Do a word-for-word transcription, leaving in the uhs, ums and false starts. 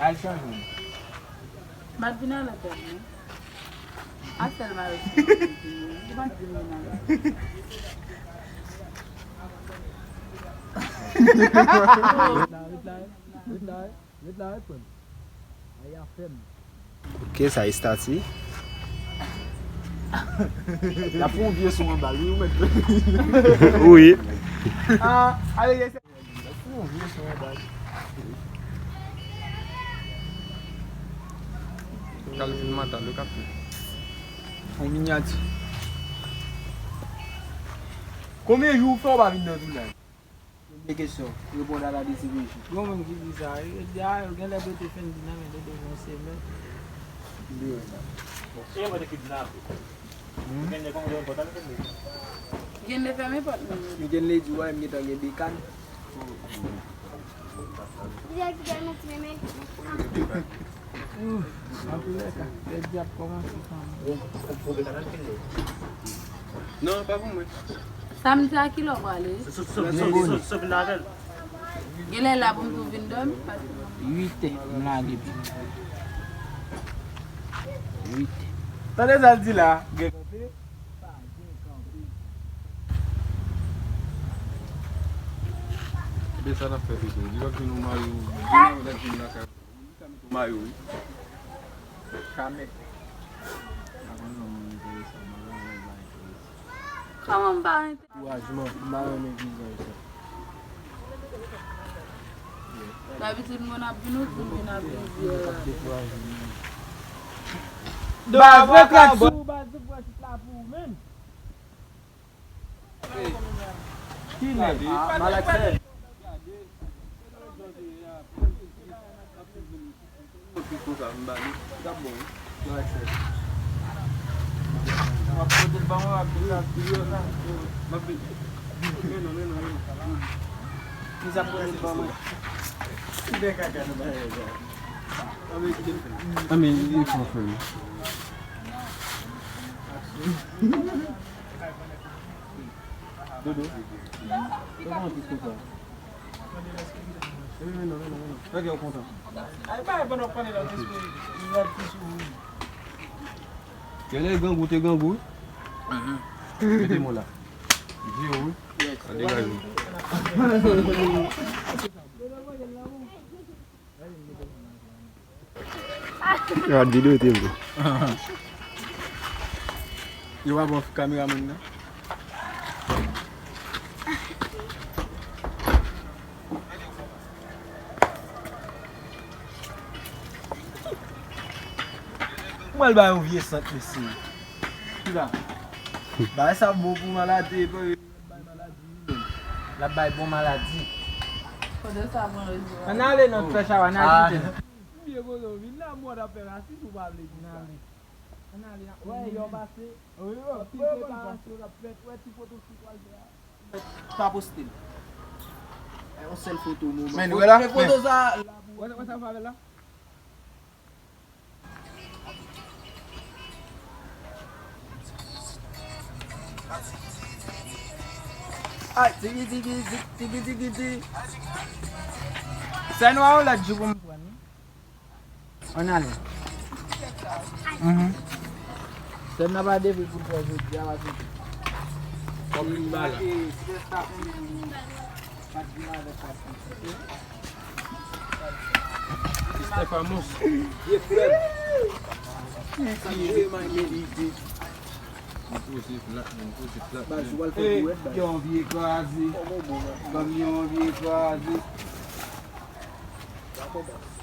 Al chanje. M ap vin al anpè, non. A sèl mari m. Ou pa di m vin al. Ret la, ret la, ret la, ret la, ret la, frè m. Ok, sa estati. Y ap fè yon vye son anba l, wi, ou mèt. Wi. Ah, ale, y ap fè yon vye son anba l. Kalkil mantal, yo kapte. Yon minyati. Konbyen jou w fè w pa vin nan tounaj? Premye kesyon, reponn a la D C P J. Gen yon moun ki di sa, wi. Yo di, a, yo genlè prete Fendi nan men Dodo pou yon semèn. Li wè sa. E mwen te kidnape. Hmm? Genlè kòman yo pòt avè Fendi? Genlè fèmen pòt mwen. Li genlè di, wè, m gentan gen de kàn. Li a di, gade, mwen ti meme. Anpil lè ka, lè di ap kòmanse fanm. Non, pa pou mwen. Samdi a kilè w prale? Sou, sou, sou, sou, sou, sou vin avè l. Genlè la pou m tou vin dòmi. Uit è, m lage pye. Uit è. Tande sa l di la. Gen kanpe, pa gen kanpe. Ebyen sa n ap fè pito. Li p ap jwenn yon mari, ou vin avè l ap jwenn lakay. Ou ka met yon mayo, wi. Ka met. Kòman m pa enterese? Ankourajman, m pa renmen vizaj sa. Dabitid, moun ap vin, ou di m vin ap vin. Dekouraje m. Baz, ret sou baz, ou pran tout la pou ou menm. Kilè? Ah, Malaksè. Malaksè. W ap pote l ban mwen, w ap di sa, di yo sa. M ap di, men non, men non, men non. Ki sa pote l ban mwen? Ki bèk a gad nan bagay sa? Anben, li fò frè m. Dodo. Dodo, kontan. Vin, vin, vin, vin. Fè kè w kontan. Ay, pa pandan w pale la, w te espere li rad pi sou ou. Genlè grangou te grangou, wi. Mete mo la. Di yo, wi. Yes. Sa degaje w. Yo ap videyo te vre. Yo pa bon kameramann nan. Mwen al bay yon vye sant, mesye. Ki la? Bagay sa bon pou maladi, epi bay maladi. L ap bay bon maladi. Kote sa pran rezo a? Ann ale non, frè Chawa, ann al kite. Vye kote w vin la, mwen t ap fè rasis ou pa vle di sa. Ann ale. Ann ale. Wè, yo pase. Wi, yo, anpil preparasyon k ap fèt. Wè ti foto sou pral fè a. Pa poste l. Yon sèl foto moman. Men, nou wè la? Foto sa. Wè, wè sa m fè avè l la? Ay, tigi, tigi, tigi, tigi, tigi, tigi. Sè nwa yon lòt jou pou m pran, wi. Ann ale. Mhm. Sè m nan pa devwe pou l fè jodi a, paske kòm li malad. Estefamos. Ye frè m. Sa m jwe may men ide. M poze plat, m poze plat. Baz, ou al fè dwèt, baz. Yon vye kraze. Kòman w bon, baz? Ban m yon vye kraze. Dakò, baz.